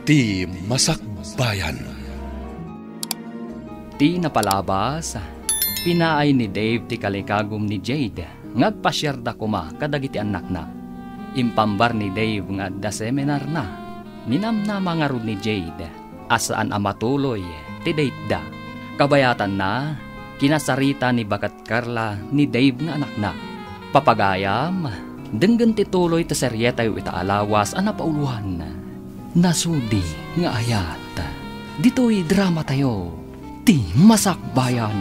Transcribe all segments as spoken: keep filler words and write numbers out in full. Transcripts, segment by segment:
Ti Masakbayan. Ti napalabas, pinaay ni Dave ti kalikagum ni Jade nga agpasiarda koma kadagiti annakna. Impambar ni Dave nga adda seminarna. Ninamnama ngarud ni Jade a saan a matuloy ti dateda. Kabayatanna, kinasarita ni Baket Carla ni Dave nga anakna. Papagayam, denggen ti tuloy ti serietayo ita a lawas a napauloan. Nasudi nga ayat. Ditoy dramatayo, Ti Masakbayan.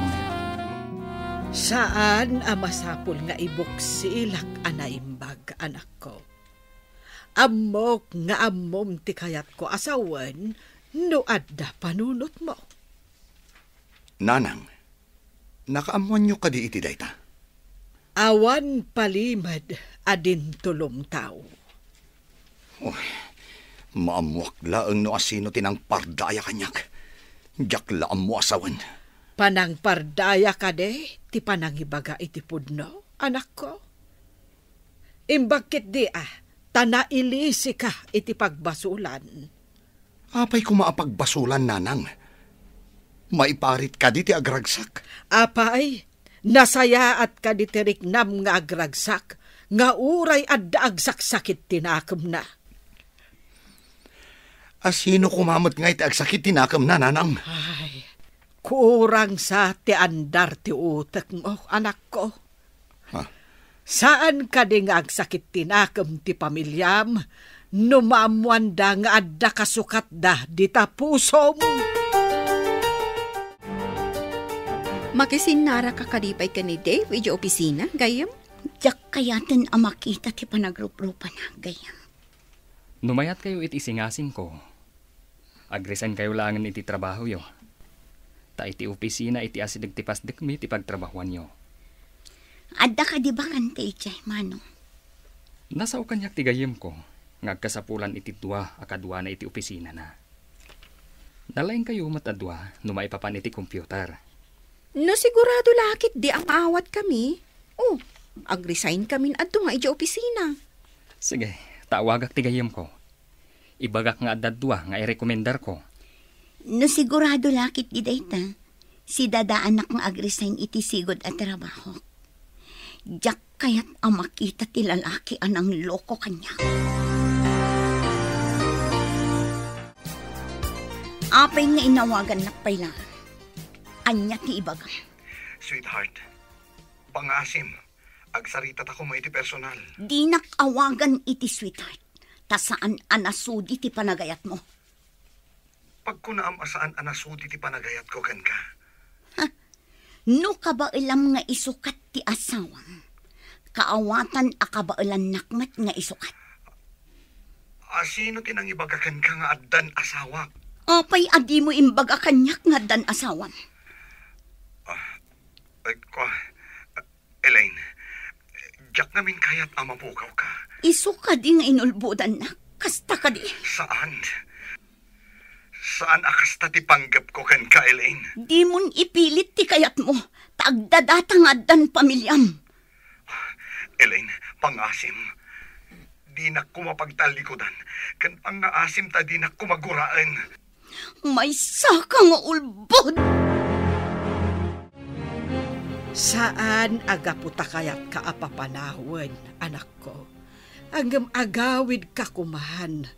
Saan a masapul nga ibuksilak a naimbag, anakko. Ammok nga ammom ti kayatko a sawen no adda panunotmo. Nanang, nakaammoanyo kadi iti dayta? Awan palimed a dintulong tao. Uy, maammoak laeng no asino ti nangpardaya kaniak. Diak la ammo a sawen. Panangpardaya kadi ti panangibaga iti pudno, anakko? Imbag ketdi a, ta nailisika iti pagbasolan. Apay koma a pagbasolan, nanang? Maiparit kadi ti agragsak? Apay, nasayaat kadi ti riknam nga agragsak, nga uray adda agsaksakit ti nakemna? Asino koma met ngay ti agsakit ti nakemna, nanang? Ay, kurang sa ti andar ti utekmo, anakko. Ha? Saan kadi nga agsakit ti nakem ti pamiliam no maammoanda nga adda kasukatda dita pusom? Makisinnaraka kadi pay ken ni Dave idiay opisina, gayyem? Diak kayaten a makita ti panagruprupana, gayyem. No mayatkayo iti isingasingko, agresignkayo laengen iti trabahoyo. Ta iti opisina iti asideg ti pasdekmi ti pagtrabahoanyo. Adda kadi bakante idiay, Manong? Nasao kaniak ti gayyemko nga agkasapulan iti dua a kaduana iti opisinana. Nalaingkayo met a dua no maipapan iti computer. No sigurado la ketdi a maawatkami, o, agresign kamin a dua idiay opisina. Sige, ta awagak ti gayyemko. Ibagak nga adda dua nga irekomendarko. No sigurado la ketdi dayta, sidadaanak nga agresign iti sigud a trabahok. Diak kayat a makita ti lalaki a nangloko kaniak. Apay nga inawagannak pay laeng? Ania ti ibagam? Sweetheart, pangasim, agsaritatako koma iti personal. Dinak awagan iti sweetheart, ta saan a nasudi ti panagayatmo. Pagkunaam a saan a nasudi ti panagayatko kenka. Ha? No kabaelam nga isukat ti asawam, kaawatan a kabaelannak met nga isukat. Asino ti nangibaga kenka nga addan asawak? Apay a dimo imbaga kaniak nga addan asawam? Ah, ay, kua-, Elaine, diak ngamin kayat a mapukawka. Isu kadi nga inulbodannak? Kasta kadi? Saan. Saan a kasta ti panggepko kenka, Elaine. Dimon ipilit ti kayatmo, ta agdadata nga addan pamiliam. Elaine, pangasim. Dinak koma pagtallikudan, ken pangngaasim ta dinak koma guraen. Maysaka nga ulbod! Saan a gapu ta kayatka a papanawen, anakko. Ngem agawidka koman.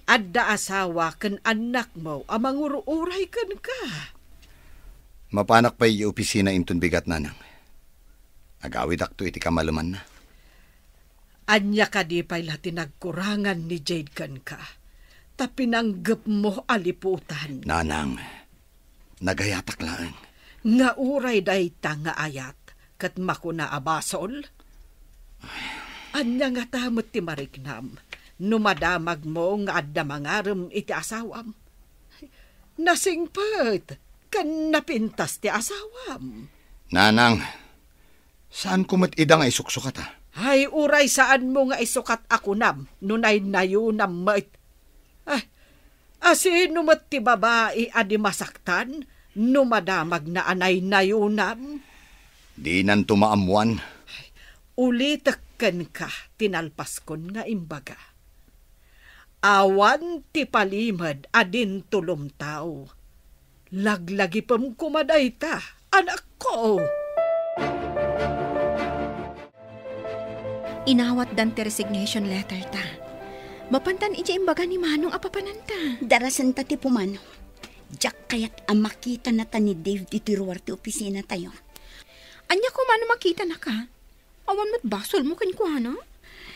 Adda asawa ken annakmo a mangur-uray kenka. Mapanak pay idiay opisina inton bigat, nanang. Agawidakto iti kamalemanna. Ania kadi pay la ti nagkurangan ni Jade kenka, ta pinanggepmo a liputan? Nanang, nagayatak laeng. Nga uray dayta nga ayat, ket makuna a basol? Ania ngata met ti mariknam no madamagmo nga adda mangarem iti asawam? Nasingpet ken napintas ti asawam. Nanang, saanko met ida nga isuksukata? Ay, uray saanmo nga isukat a kunam no naynayonam met. Ay, asino met ti babai a di masaktan no madamagna a naynayonam? Dinanto maammoan. Ay, ulitek kenka ti nalpaskon nga imbaga. Awan ti palimed a dinto lumtaw. Laglagipem koma dayta, anakko. Inawatdan ti resignation letter ta. Mapantan idiay imbaga ni Manong a papananta. Darasenta ti pumanaw. Diak kayat a makitanata ni Dave ditoy ruar ti opisinatayo. Ania koma no makitanaka? Awan met basolmo kenkuana?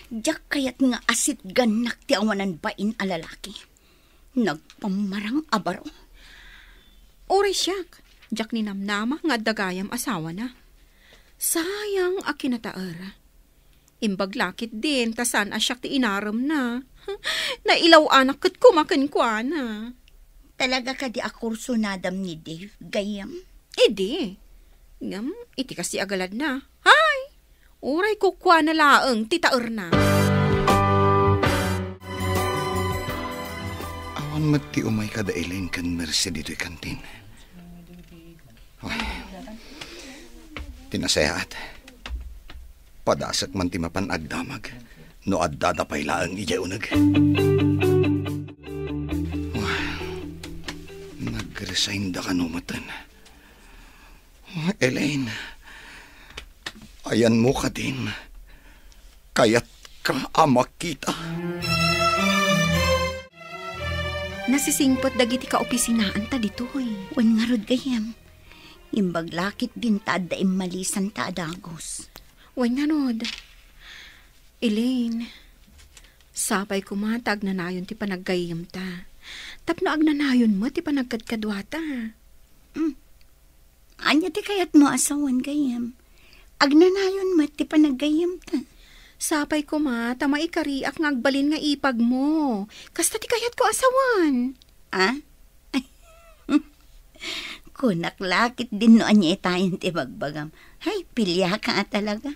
Diak kayat nga asitgannak ti awanan bain a lalaki. Nagpammarang a baro. Uray siak, diak ninamnama nga adda gayam asawana. Sayang a kinataer. Imbag la ketdin ta saan a siak ti inaremna. Nailaw-anak ket koma kenkuana. Talaga kadi a kursunadam ni Dave, gayyem? Idi. Ngem, iti kasi a galadna, hay! Uray kukuana laeng ti taerna. Awan met ti umay kada Elaine ken Mercy ditoy kantin. Ay, ti nasayaat. Padasek man ti mapan agdamag no addada pay laeng idiay uneg. Ay, nag-resign da kano metten. Elaine, ayanmo kadin, kayatka a makita. Nasisingpet dagiti kaopisinaanta ditoy. Wen ngarud, gayyem. Imbag la ketdin ta adda immalisanta a dagus. Wen ngarud, Elaine, sapay koma ta agnanayon ti panaggayyemta. Tapno agnanayon met ti panagkadkaduata. Mm. Ania ti kayatmo a sawen, gayyem? Agnanayon met ti panaggayyemta. Sapay koma ta maikariak nga agbalin nga ipagmo. Kasta ti kayatko a sawen. Ah? Kunak la ketdin no ania itayen ti bagbagam. Hay, piliaka a talaga.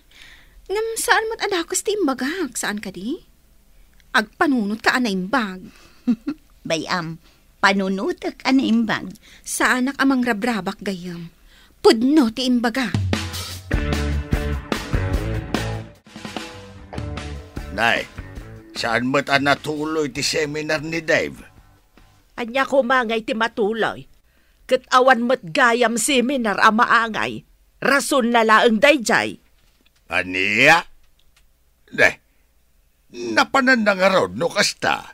Ngem saan met a dakes ti imbagak, saan kadi? Agpanunotka a naimbag. Bay-am, panunotek a naimbag. Saanak a mangrabrabak gayyem. Pudno ti imbagak. Nay, saan met a natuloy ti seminar ni Dave? Ania koma ngay ti matuloy? Ket awan met gayam seminar a maangay. Rasonna laeng daydiay. Ania? Ne, napananna ngarud no kasta?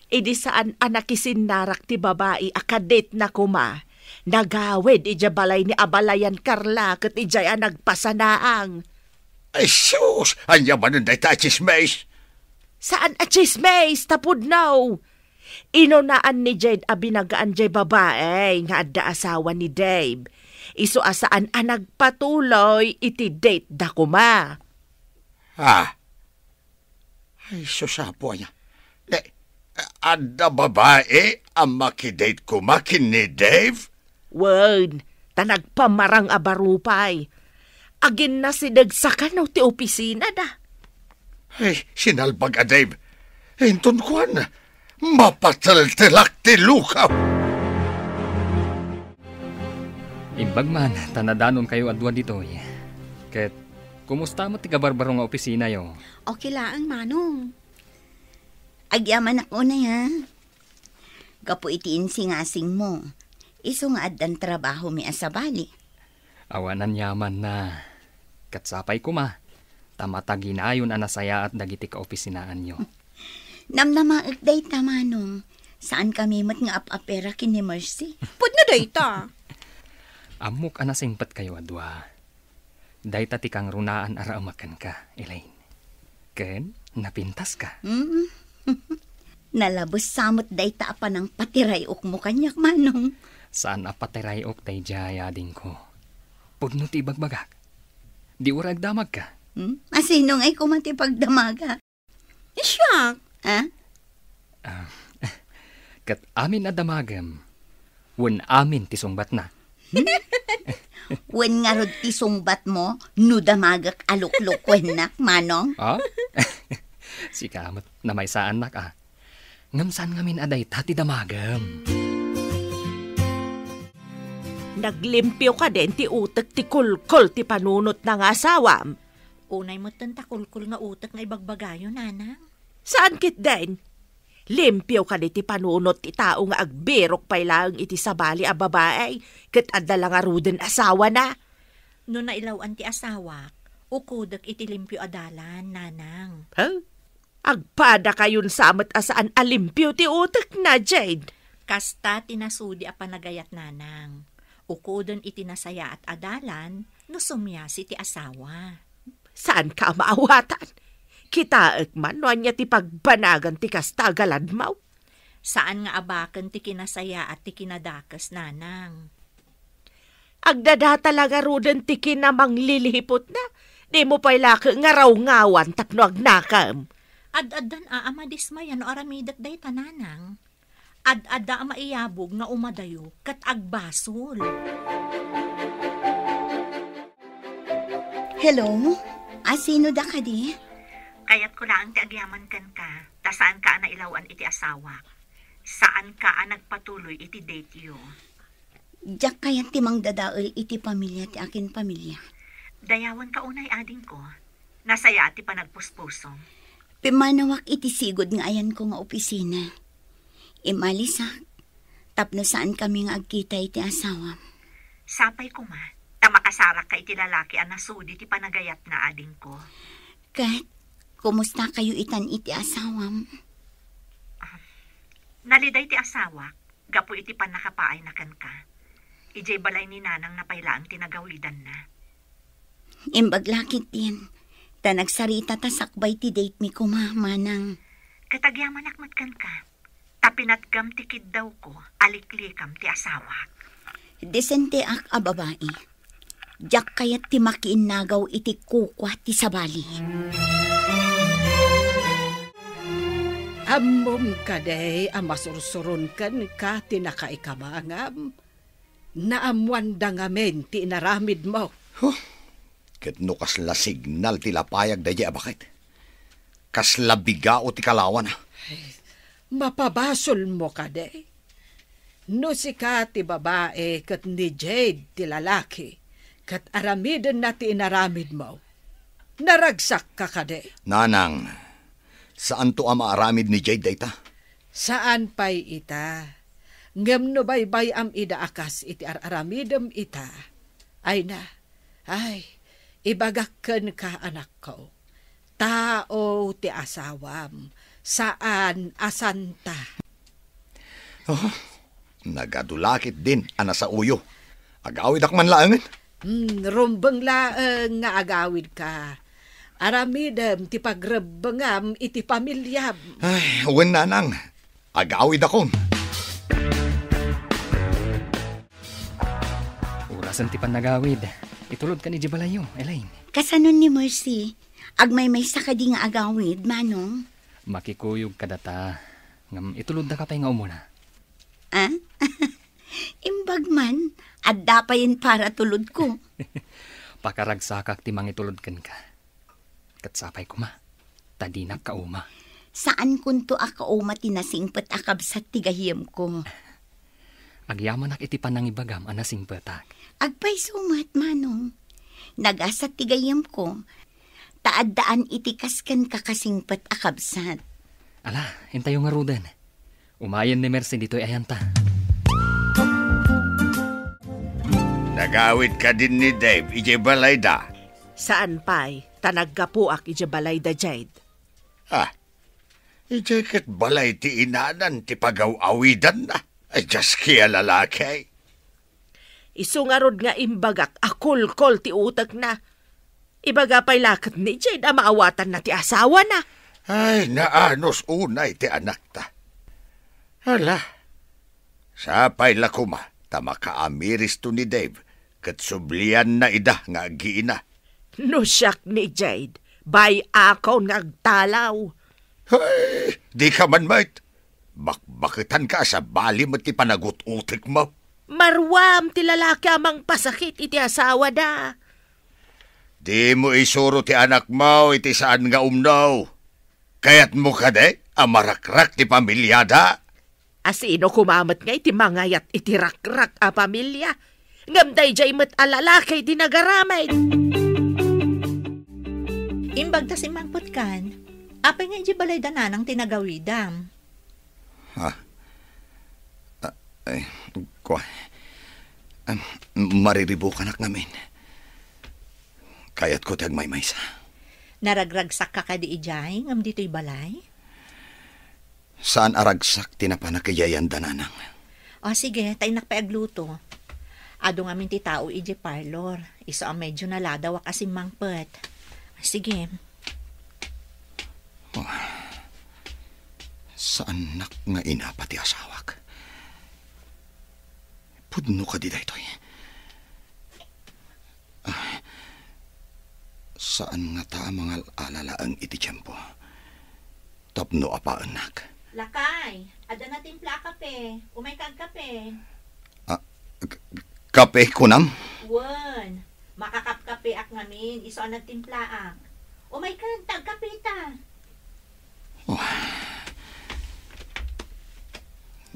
Idi saan a nakisinnarak ti babai a kadetna koma, nagawid idiay balay ni Abalayan Carla ket idiay a nagpasanaang. Ay sus! Ania manen dayta a tsismis? Saan a tsismis, ta pudno. Inunaan ni Jade a binagaan jay babai nga adda asawa ni Dave. Isu a saan a nagpatuloy iti date da koma. Ah. Ay, sus, Apo, ania? Ne, adda babai a makidate koma ken ni Dave? Wen, ta nagpamarang a baro pay. Aginnasideg sa kano ti opisinada. Ay, sinalbag a Dave. Inton kuan, mapateltelak ti lukam. Imbag man ta nadanonkayo a dua ditoy. Ket kumusta met ti kabarbaro nga opisinayo? Okay laeng, Manong. Agyamanak unay, ha? Gapu iti insingasingmo, isu nga addan trabahomi a sabali. Awan aniamanna. Ket sapay koma, ta mataginayon a nasayaat dagiti kaopisinaanyo. Namnamaek dayta, Manong. Saankami met nga ap-apera ken ni Mercy. Pudno dayta. Ammok a nasingpetkayo a dua. Dayta ti kangrunaan a raemek kenka, Elaine. Ken napintaska. Mm. Nalabes sa met dayta a panangpatiray-okmo kaniak, Manong. Saan a patiray-ok daydiay, adingko. Pudno ti ibagbagak. Di uray agdamagka. Hmm? A sino ngay koma ti pagdamaga? Siak. Ha? Ah, ket amin a damagem, wen amin ti sungbatna. Wen ngarud ti sungbatmo no damagek a luklukuennak, Manong? Ah? Sika met namaysaannak, a. Ngem saan ngamin a dayta ti damagem. Naglimpio kadin ti utek ti kulkol ti panunotna nga asawam? Unay metten ta kulkol nga utek nga ibagbagayo, Nanang. Saan ketdin? Limpio kadi ti panunot ti tao nga agbirok pay laeng iti sabali a babai, ket adda la ngaruden asawana. No nailaw-an ti asawak, ukodek iti limpio a dalan, nanang. Ha? Agpadakayon sa met a saan a limpio ti utekna, Jade. Kasta ti nasudi a panagayat, nanang. Ukoden iti nasayaat a dalan no sumiasi ti asawa. Saanka a maawatan? Kitaek man no ania ti pagbanagan ti kasta a galadmaw. Saan nga abaken ti kinasayaat ti kinadakes, nanang. Agdadata la ngaruden ti kinamanglilihipotna. Dimo pay la ket ngarawngawan tapno agnakem. Ad-addan a, a madismaya no aramidek dayta, nanang. Ad-adda a maiyabog nga umadayo ket agbasol. Hello? Asino da kadi? Kayatko laeng ti agyaman kenka, ta saanka a nailaw-an iti asawak. Saanka a nagpatuloy iti date-yo. Diak kayat ti mangdadael iti pamilia ti akin pamilia. Dayawanka unay, adingko. Nasayaat ti panagpuspusom. Pimmanawak iti sigud nga ayanko nga opisina. Imalisak, tapno saan kami nga agkita iti asawam. Sapay koma, ta makasarakka iti lalaki a nasudi ti panagayatna, adingko. Ket, kumusta kayo itan iti asawam? Ah, naliday ti asawak gapu iti pannakapaayna kenka. Idiay balay ni Nanangna pay laeng ti nagawidanna. Imbag la ketdin, ta nagsarita ta sakbay ti date mi koma, manang. Ket agyamanak met kenka, ta pinatgam ti kiddawko a liklikam ti asawak. Disenteak a babai. Diak kayat ti makiinnagaw iti kukua ti sabali. Ammom kadi a masursuron kenka ti nakaikabangam? Naammoanda ngamin ti inaramidmo. Huh? Ket no kasla signal ti lapayag daydiay a baket, kasla bigao ti kalawana. Ay, mapabasolmo kadi? No sika ti babai ket ni Jade ti lalaki, ket aramidenna ti inaramidmo, naragsakka kadi? Nanang, saanto a maaramid ni Jade dayta. Saan pay ita. Ngem no baybay-am ida a kas iti ar-aramidem ita, ay na, ay, ibagak kenka, anakko. Tao ti asawam, saan a santa. Oh, nagadu la ketdin a nasaoyo. Agawidak man laengen. Hmm, rumbeng laeng nga agawidka. Aramidem ti pagrebbengam iti pamiliam. Ay, wen, nanang. Agawidakon. Orasen ti pannagawid. Itulodkan idiay balayyo, Elaine. Kasanon ni Mercy? Agmaymaysa kadi nga agawid, manong? Makikuyog kadata. Ngem ituloddaka pay nga umuna. Ah? Imbag man, adda payen para tulodko. Pakaragsakak ti mangitulod kenka. Ket sapay koma, ta dinak kauma. Saankonto a kauma ti nasingpet a kabsat ti gayyemko. Agyamanak iti panangibagam a nasingpetak. Agpayso met, manong. Nagasat ti gayyemko, ta addaan iti kas kenka kasingpet a kabsat. Ala, intayo ngaruden. Umayen ni Mercy ditoy ayanta. Nagawid kadin ni Dave idiay balayda? Saan pay, ta naggapuak idiay balayda, Jade. Ah, idiay ket balay ti inanan ti pagaw-awidanna. Ay, dios, kaya lalaki. Isu ngarud nga imbagak a kulkol ti utekna. Ibaga pay la ket ni Jade a maawatanna ti asawana. Ay, naanus unay ti anakta. Hala, sapay la koma ta makaamiristo ni Dave ket sublianna ida nga aggiina. No siak ni Jade, bay-akon nga agtalaw. Ay, dika man met. Bakbaketanka a sabali met ti panagut-utekmo. Maruam ti lalaki a mangpasakit iti asawada. Dimo isuro ti anakmo iti saan nga umno. Kayatmo kadi a marakrak ti pamiliada? Asino koma met ngay ti mangayat iti rakrak a pamilia? Ngem daydiay met a lalaki ti nagaramid. Imbag ta simmangpetkan, apay nga idiay balayda nanang ti nagawidam? Ah, ah, ay, kua. Ah, mariribukanak ngamin. Kayatko ti agmaymaysa. Naragragsakka kadi idiay ngem ditoy balay? Saan a ragsak ti napanak idiay anda, nanang. O, sige, ta innak pay agluto. Adu ngamin ti tao idiay parlor. Isu a medyo naladawak a simmangpet. Sige. Oh, saannak nga inapa ti asawak? Pudno kadi daytoy? Ah, saan ngata a mangal-ala laeng iti tiempo tapno apaennak? Lakay, adda natimpla a kape. Umayka agkape. Ah, k-, kape kunam? Wen, makakapkapeak ngamin, isu a nagtimplaak. Umayka, ta agkapeta. Oh.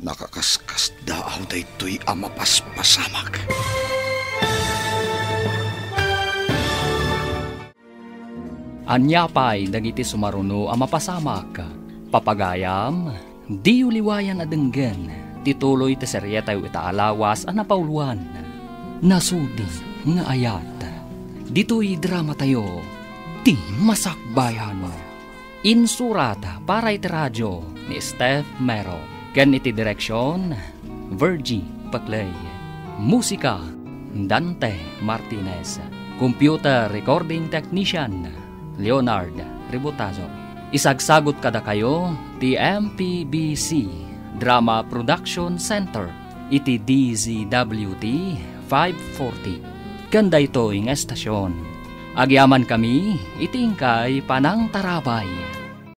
Nakakaskasdaaw daytoy a mapaspasamak. Ania pay dagiti sumaruno a mapasamak? Papagayam, diyo liwayan a denggen ti tuloy ti serietayo ita a lawas a napauluan, Nasudi nga Ayat. Ditoy dramatayo, Ti Masakbayan. Insurat para iti radio ni Steph Mero ken iti direksion, Virgie Paclay. Musika, Dante Martinez. Computer recording technician, Leonard Ributazo. Isagsagut kadakayo ti M P B C Drama Production Center iti D Z W T five forty. Ken daytoy nga estasion, agyamankami iti inkay panangtarabay.